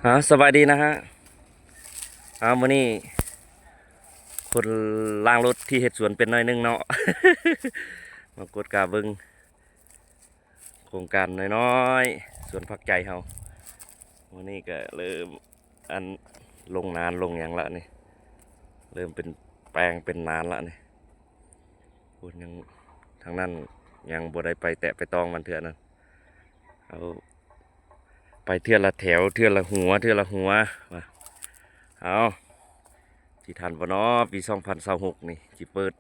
ອ່າ ສະບາຍດີນະຮະ. ອ່າ ມື້ນີ້ຄົນລ້າງລົດທີ່ເຮັດສວນເປັນໜ້ອຍໜຶ່ງເນາະ ມາກວດກາເບິ່ງໂຄງການນ້ອຍໆ ສວນຜັກໃຈເຮົາ. ມື້ນີ້ກໍເລີ່ມ ອັນ ລົງນານລົງຫຍັງລະນີ້ ເລີ່ມເປັນແປງເປັນນານລະນີ້. ໂອ້ ຍັງ ທາງນັ້ນຍັງບໍ່ໄດ້ໄປແຕະໄປຕ້ອງມັນເທື່ອນັ້ນ. ເອົາ ໄປເທື່ອລະແຖວ ເທື່ອລະຫົວ ເທື່ອລະຫົວວ່າ. ເອົາ ຊິທັນບໍ່ນໍ ປີສອງພັນຊາວຫົກນີ້ ຊິເປີດ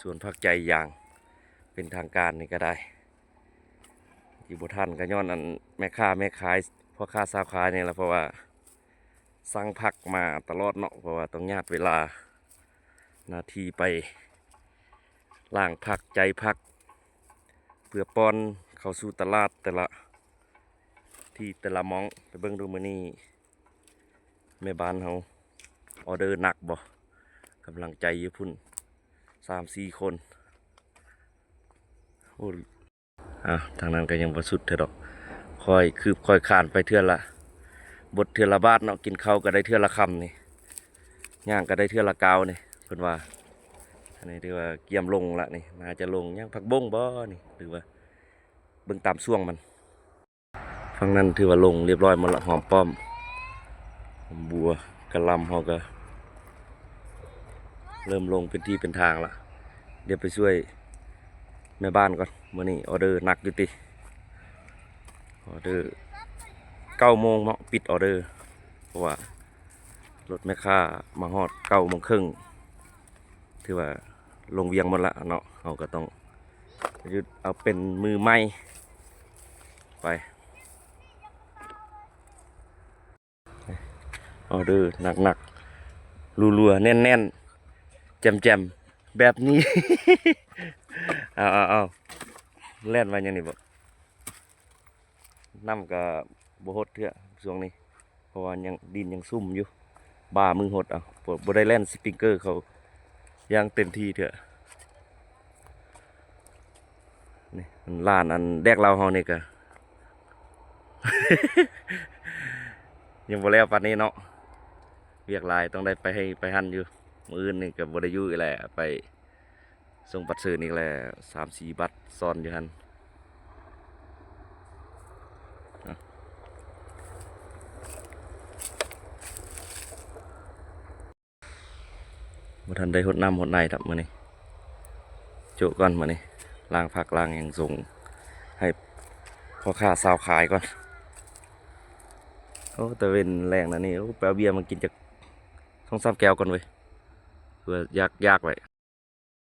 ສວນຜັກໃຈຢ່າງເປັນທາງການນີ້ກໍໄດ້. ທີ່ບໍ່ທັນກໍຍ້ອນອັນແມ່ຄ້າແມ່ຂາຍ ພໍ່ຄ້າຊາວຂາຍນີ້ລະ ເພາະວ່າສັ່ງຜັກມາຕະຫຼອດເນາະ ເພາະວ່າຕ້ອງຍາດເວລາ ໜ້າທີ່ໄປລ້າງຜັກ ໃຈຜັກ ເພື່ອປ້ອນເຂົ້າສູ່ຕະຫຼາດແຕ່ລະທີ່ແຕ່ລະໝ່ອງ. ໄປເບິ່ງດູມື້ນີ້ແມ່ບ້ານເຮົາອໍເດີໜັກບໍ່ ກຳລັງໃຈຢູ່ພຸ້ນ ສາມສີ່ຄົນ. ໂອ້ ອ່າ ທາງນັ້ນກໍຍັງບໍ່ສຸດເທື່ອດອກ ຄ່ອຍຄືບຄ່ອຍຄານໄປເທື່ອລະບົດເທື່ອລະບາດເນາະ. ກິນເຂົ້າກໍໄດ້ເທື່ອລະຄຳນີ້ ຍ່າງກໍໄດ້ເທື່ອລະກ້າວນີ້ ເພິ່ນວ່າ. ອັນນີ້ຖືວ່າກຽມລົງລະນີ້ ໜ້າຈະລົງ ຍັງຜັກບົ້ງບໍ່ນີ້ ຫຼືວ່າເບິ່ງຕາມຊ່ວງມັນ. ຝັ່ງນັ້ນຖືວ່າລົງຮຽບຮ້ອຍໝົດລະ ຫອມປ້ອມ ຫອມບົວ ກະຫຼ່ຳເຮົາກໍເລີ່ມລົງເປັນທີ່ເປັນທາງລະ. ດຽວໄປຊ່ວຍແມ່ບ້ານກ່ອນ ມື້ນີ້ອໍເດີໜັກຢູ່ຕິ ອໍເດີເກົ້າໂມງເນາະ ປິດອໍເດີ ເພາະວ່າລົດແມ່ຄ້າມາຮອດເກົ້າໂມງເຄິ່ງ ຖືວ່າລົງວຽງໝົດລະເນາະ. ເຮົາກໍຕ້ອງ ເອົາເປັນມືໃໝ່ໄປ. ອໍເດີໜັກໆ ລົວໆ ແໜ້ນໆ ແຈ່ມໆ ແບບນີ້. ເອົາໆໆ ແລ່ນມາຫຍັງນີ້ບໍ? ນ້ຳກໍບໍ່ຫົດເທື່ອຊ່ວງນີ້ ເພາະວ່າຍັງ ດິນຍັງຊຸ່ມຢູ່ ບ່າມືຫົດເອົາ. ບໍ່ ບໍ່ໄດ້ແລ່ນສະປຣິງເກີເຂົ້າຢ່າງເຕັມທີ່ເທື່ອ. ນີ້ ຮ້ານອັນແດກເຫຼົ້າເຮົານີ້ກໍ ຍັງບໍ່ແລ້ວປານນີ້ເນາະ ວຽກຫຼາຍ ຕ້ອງໄດ້ໄປໃຫ້ໄປຫັ້ນຢູ່. ມື້ອື່ນນີ້ກໍບໍ່ໄດ້ຢູ່ອີກແຫຼະ ໄປ ສົ່ງບັດເຊີນອີກແລ້ວ ສາມສີ່ບັດຊ້ອນຢູ່ຫັ້ນ. ບໍ່ທັນໄດ້ຫົດນ້ຳຫົດໃນດອກມື້ນີ້ ໂຈະກ່ອນມື້ນີ້ ລ້າງຜັກລ້າງຫຍັງສົ່ງໃຫ້ພໍ່ຄ້າຊາວຂາຍກ່ອນ. ໂອ້ ຕາເວັນແລງນະນີ້ ໂອ້ ໄປເອົາເບຍມາກິນຈັກສອງສາມແກ້ວກ່ອນເວີຍ ເພື່ອຢາກ ຢາກໄວ້.